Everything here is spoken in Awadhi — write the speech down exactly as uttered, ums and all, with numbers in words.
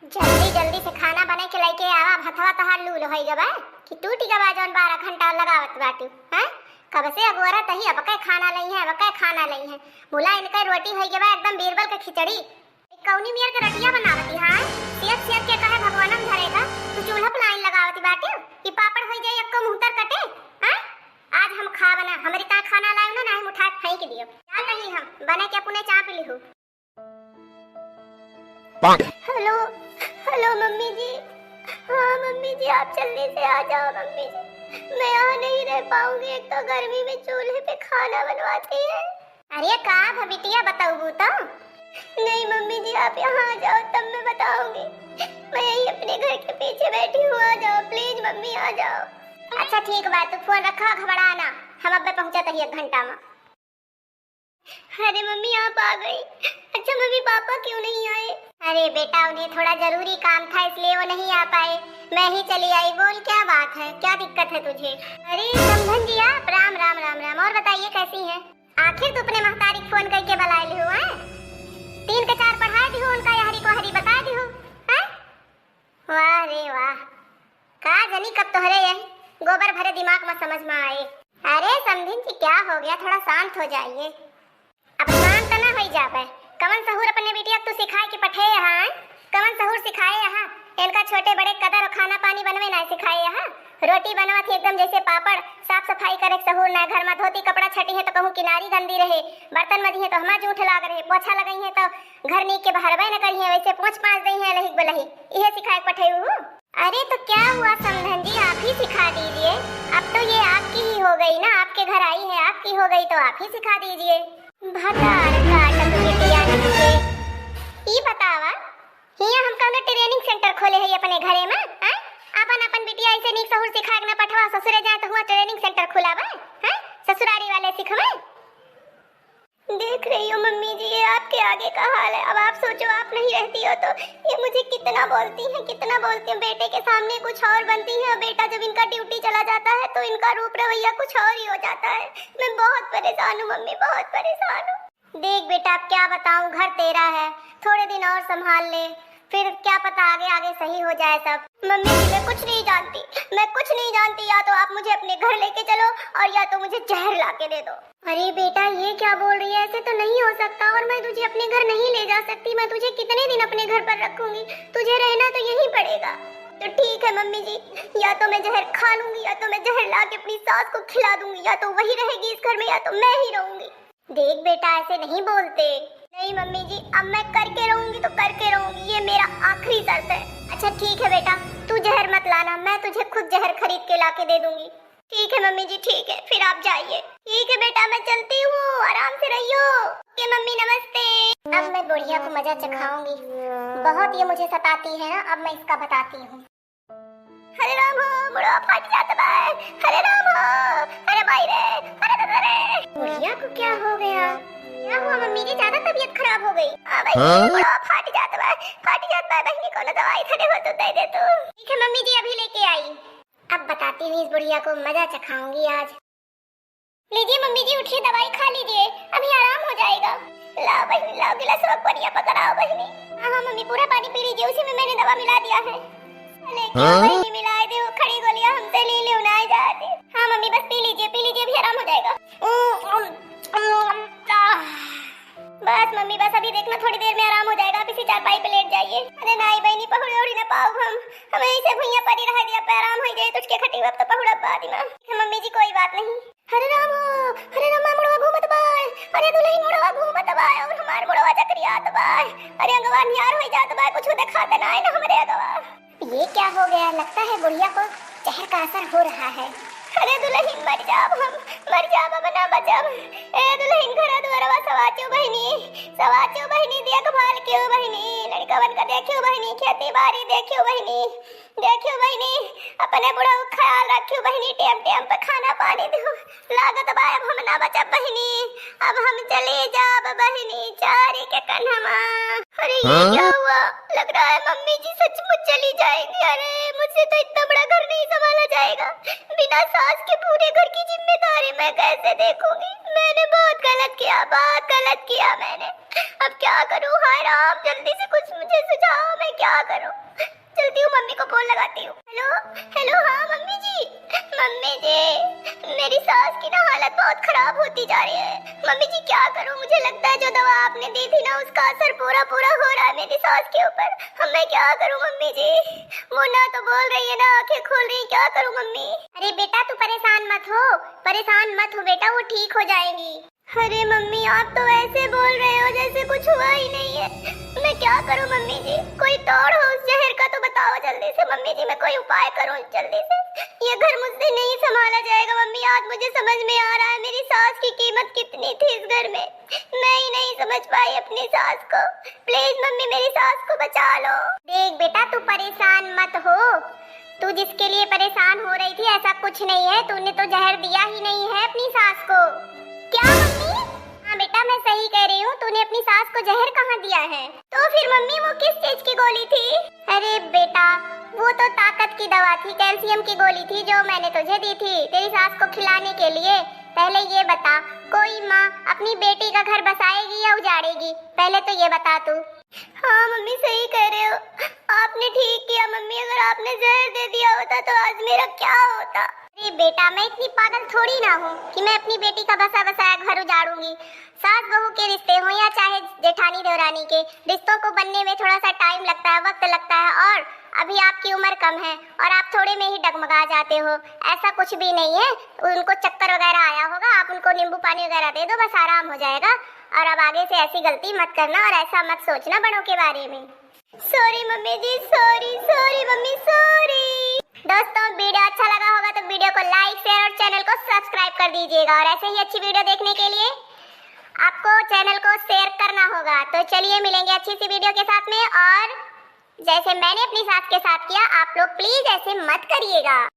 जल्दी जल्दी से खाना बने के लइके आवा, भतवा तहार लूल होई गवा कि टूटी गवा जौन बारह घंटा लगावत बाटू, हैं? कब से अगोरत ही, अब के खाना लइहे, अब के खाना लइहे। मुला इनके रोटी होई गवा एकदम बीरबल के खिचड़ी। कौनी मेर के रटिया बनावती, हाँ? सियत सियत के कहे भगवानम धरे का, तू चूल्हा पे लाइन लगावती बाटू, ई पापड़ होई जाए एक्को मुहतर कटे, हाँ? आज हम खाब ना, हमरी ता खाना लायू ना, ना हम उठा के फेंक दियो। जा कहीं हम, बने के अपने चाप लिहू। हेलो, हेलो मम्मी जी। हाँ मम्मी जी, आप जल्दी से आ जाओ मम्मी जी, मैं यहाँ नहीं रह पाऊंगी। एक तो गर्मी में चूल्हे पे खाना बनवाती है। अरे का भा बिटिया, बतउबू तो? नहीं मम्मी जी, आप यहाँ आ जाओ तब मैं बताऊंगी। मैं यहीं अपने घर के पीछे बैठी हूँ, आ जाओ please मम्मी, आ जाओ। अच्छा ठीक बा, तू फोन रखा, घबरा ना, हम अब्बे पहुँचत ही एक घंटा में। अरे मम्मी, आप आ गई। अच्छा मम्मी, पापा क्यों नहीं आए? अरे बेटा, उन्हें थोड़ा जरूरी काम था, इसलिए वो नहीं आ पाए। मैं ही चली आई। बोल, क्या बात है, क्या दिक्कत है तुझे? अरे समधन जी आप, राम राम राम राम। और बताइए, कैसी हैं? आखिर तू अपने महतारी के फोन करके बुलाए लिहू, हैं? तीन के चार पढ़ाए दिहू, उनका यहरी को हरी बताए दिहू, हैं? वाह रे वाह, का जनी कब तोहरे यही गोबर भरे दिमाग में समझ में आए। अरे समधिन जी, क्या हो गया, थोड़ा शांत हो जाइए। अब शांत ना होई जाबे। कवन सहूर अपने बिटिया के तू सिखाए के पठे यहाँ, हैं? कवन सहूर सिखाए यहाँ? इनका छोटे बड़े कदर और खाना पानी बनवे ना सिखाए यहाँ। रोटी बनवा थी एकदम जैसे पापड़, साफ सफाई करे के सहूर ना, घर में धोती कपड़ा छटी है तो कहूँ किनारी गंदी रहे, बर्तन मजी है तो हमा जूठ लाग रहे, पोछा लगई है तो घर नीक के बहरबे न करिए, वैसे पोछ पाँच दई है लहिक बलही, इहे सिखाए के पठे हूँ। अरे तो क्या हुआ समधन जी, आप ही सिखा दीजिए। अब तो ये आपकी ही हो गई ना, आपके घर आई है, आपकी हो गई तो आप ही सिखा दीजिए। भतार काटत बिटिया के। ई बतावा, हियां हम कौनो training center खोले हई अपने घरे में, हैं? आपन आपन बिटिया ऐसे नीक सहूर सिखा के ना पठवा, ससुरे जाए तो हुआ training center खुला बा, हैं? ससुरारी वाले सिखवे। देख रही हो मम्मी जी, ये आपके आगे का हाल है। अब आप सोचो, आप नहीं रहती हो तो ये मुझे कितना बोलती हैं, कितना बोलती हैं। बेटे के सामने कुछ और बनती है और बेटा जब इनका duty चला जाता है तो इनका रूप रवैया कुछ और ही हो जाता है। मैं बहुत परेशान हूँ मम्मी, बहुत परेशान हूँ। देख बेटा, अब क्या बताऊँ, घर तेरा है, थोड़े दिन और संभाल ले, फिर क्या पता आगे आगे सही हो जाए सब। मम्मी जी, मैं कुछ नहीं जानती, मैं कुछ नहीं जानती। या तो आप मुझे अपने घर लेके चलो और या तो मुझे जहर ला के दे दो। अरे बेटा, ये क्या बोल रही है? ऐसे तो नहीं हो सकता, और मैं तुझे अपने घर नहीं ले जा सकती। मैं तुझे कितने दिन अपने घर पर रखूंगी? तुझे रहना तो यहीं पड़ेगा। तो ठीक है मम्मी जी, या तो मैं जहर खा लूंगी या तो मैं जहर ला के अपनी सास को खिला दूंगी, या तो वही रहेगी इस घर में या तो मैं ही रहूंगी। देख बेटा, ऐसे नहीं बोलते। नहीं मम्मी जी, अब मैं करके रहूंगी तो करके रहूंगी, ये मेरा आखिरी शर्त है। अच्छा ठीक है बेटा, तू जहर मत लाना, मैं तुझे खुद जहर खरीद के लाके दे दूंगी। ठीक है मम्मी जी, ठीक है, फिर आप जाइए। ठीक है बेटा, मैं चलती हूँ, आराम से रहियो। ओके मम्मी, नमस्ते। अब मैं बुढ़िया को मजा चखाऊंगी, बहुत ये मुझे सताती है ना, अब मैं इसका बताती हूँ। हरे राम हो, मुड़वा फाट जात बा। हरे राम हो, अरे माई रे, अरे दादा रे। बुढ़िया को क्या हो गया? क्या हुआ मम्मी जी, ज्यादा तबीयत खराब हो गई? हाँ बहिनी, हाँ? मुड़वा फाट जात बा, फाट जात बा बहिनी, कोनो दवाई थने हो तो दे दे तू। ठीक है मम्मी जी, अभी लेके आई। अब बताती हूँ इस बुढ़िया को, मजा चखाऊंगी आज। लीजिए मम्मी जी, उठिए, दवाई खा लीजिए, अभी आराम हो जाएगा। लाओ बहिनी, लाओ गिलास में पनिया पकड़ाओ बहिनी। हाँ, हाँ मम्मी, पूरा पानी पी लीजिए, उसी में मैंने दवा मिला दिया है। अरे क्यों हाँ? बहिनी मिलाए दे, वो खड़ी गोलियां हमसे ले ले, उनाए जाते। हाँ मम्मी, बस पी लीजिए, पी लीजिए, अभी आराम हो जाएगा। उम, उम, उम, आह। बस मम्मी, बस अभी देखना, थोड़ी देर में आराम हो जाएगा, आप इसी चारपाई पे लेट जाइए। अरे नाई बहिनी, पहुड़े उड़ी ना पाउब हम, हम यहीं से भुइयां पड़ी रह दिया, पे आराम हो जाए, तुझके खटी अब तो पहुड़ब बाद में। मम्मी जी, कोई बात नहीं। हरे राम हो, हरे राम, मुड़वा घूमत बाय, अरे दुलही मुड़वा घूमत बाय, और हमार मुड़वा चकरियात बाय, अरे अगवा निहार हो जात बाय, कुछ देखाते ना है ना हमरे अगवा। ये क्या हो गया? लगता है बुढ़िया को जहर का असर हो रहा है। अरे दुलहिन, मर जाब हम, मर जाब, अब ना बचब। ए दुलहिन, घर दुआरवा सवाचो बहिनी, सवाचो बहिनी, देखभाल क्यों बहिनी, लड़कवन का देखियो बहिनी, खेती बाड़ी देखियो बहिनी, देखियो बहिनी, अपने बुढ़ऊ ख्याल रखियो बहिनी, टेम टेम पे खाना पानी दियो। लागत बा अब हम ना बचब बहिनी, अब हम चली जाब बहिनी, चारी के कन्हमा। अरे ये हाँ? क्या हुआ? लग रहा है मम्मी जी सचमुच चली जाएंगी। अरे मुझसे तो इतना बड़ा घर नहीं संभाला जाएगा। बिना आज के पूरे घर की जिम्मेदारी मैं कैसे देखूंगी? मैंने बहुत गलत किया, बहुत गलत किया मैंने। अब क्या करूं? हाय राम, जल्दी से कुछ मुझे सुझाओ, मैं क्या करूं? चलती हूँ, मम्मी को फोन लगाती हूँ। हेलो, हेलो, हाँ मम्मी जी, मम्मी जी, मेरी सास की ना हालत बहुत खराब होती जा रही है। मम्मी जी, क्या करूँ? मुझे लगता है जो दवा आपने दी थी ना, उसका असर पूरा पूरा हो रहा है मेरी सास के ऊपर। अब मैं क्या करूँ मम्मी जी? वो ना तो बोल रही है, ना आंखें खोल रही, क्या करूँ मम्मी? अरे बेटा, तू परेशान मत हो, परेशान मत हो बेटा, वो ठीक हो जाएंगी। अरे मम्मी, आप तो ऐसे बोल रहे हो जैसे कुछ हुआ ही नहीं है। मैं क्या करूँ मम्मी जी? कोई तोड़ हो उस जहर का तो बताओ जल्दी से मम्मी जी, मैं कोई उपाय करूँ जल्दी से। ये घर मुझसे नहीं संभाला जाएगा मम्मी। आज मुझे समझ में आ रहा है मेरी सास की कीमत कितनी थी इस घर में। मैं ही नहीं समझ पाई अपनी सास को। प्लीज मम्मी, मेरी सास को बचा लो। देख बेटा, तू परेशान मत हो। तू जिसके लिए परेशान हो रही थी, ऐसा कुछ नहीं है। तूने तो जहर दिया ही नहीं है अपनी सास को। क्या मम्मी? हाँ बेटा, मैं सही कह रही हूँ, तूने अपनी सास को जहर कहाँ दिया है? तो फिर मम्मी, वो किस चीज की गोली थी? अरे बेटा, वो तो ताकत की दवा थी, कैल्शियम की गोली थी, जो मैंने तुझे दी थी तेरी सास को खिलाने के लिए। पहले ये बता, कोई माँ अपनी बेटी का घर बसाएगी या उजाड़ेगी? पहले तो ये बता तू। हाँ मम्मी, सही कह रहे हो, आपने ठीक किया मम्मी। अगर आपने जहर दे दिया होता तो आज मेरा क्या होता? अरे बेटा, मैं इतनी पागल थोड़ी ना हूँ कि मैं अपनी बेटी का बसा बसाया घर उजाड़ूंगी। सास बहू के रिश्ते हों या चाहे जेठानी देवरानी के, रिश्तों को बनने में थोड़ा सा टाइम लगता है, वक्त लगता है, और अभी आपकी उम्र कम है और आप थोड़े में ही डगमगा जाते हो। ऐसा कुछ भी नहीं है, उनको चक्कर वगैरह आया होगा, आप उनको नींबू पानी वगैरह दे दो, बस आराम हो जाएगा। और अब आगे से ऐसी गलती मत करना और ऐसा मत सोचना बड़ों के बारे में। सॉरी मम्मी जी, सॉरी, सॉरी मम्मी, सॉरी। दोस्तों, वीडियो अच्छा लगा होगा तो वीडियो को लाइक, शेयर और चैनल को सब्सक्राइब कर दीजिएगा। और ऐसे ही अच्छी वीडियो देखने के लिए आपको चैनल को शेयर करना होगा। तो चलिए, मिलेंगे अच्छी सी वीडियो के साथ में। और जैसे मैंने अपनी सास के साथ किया, आप लोग प्लीज ऐसे मत करिएगा।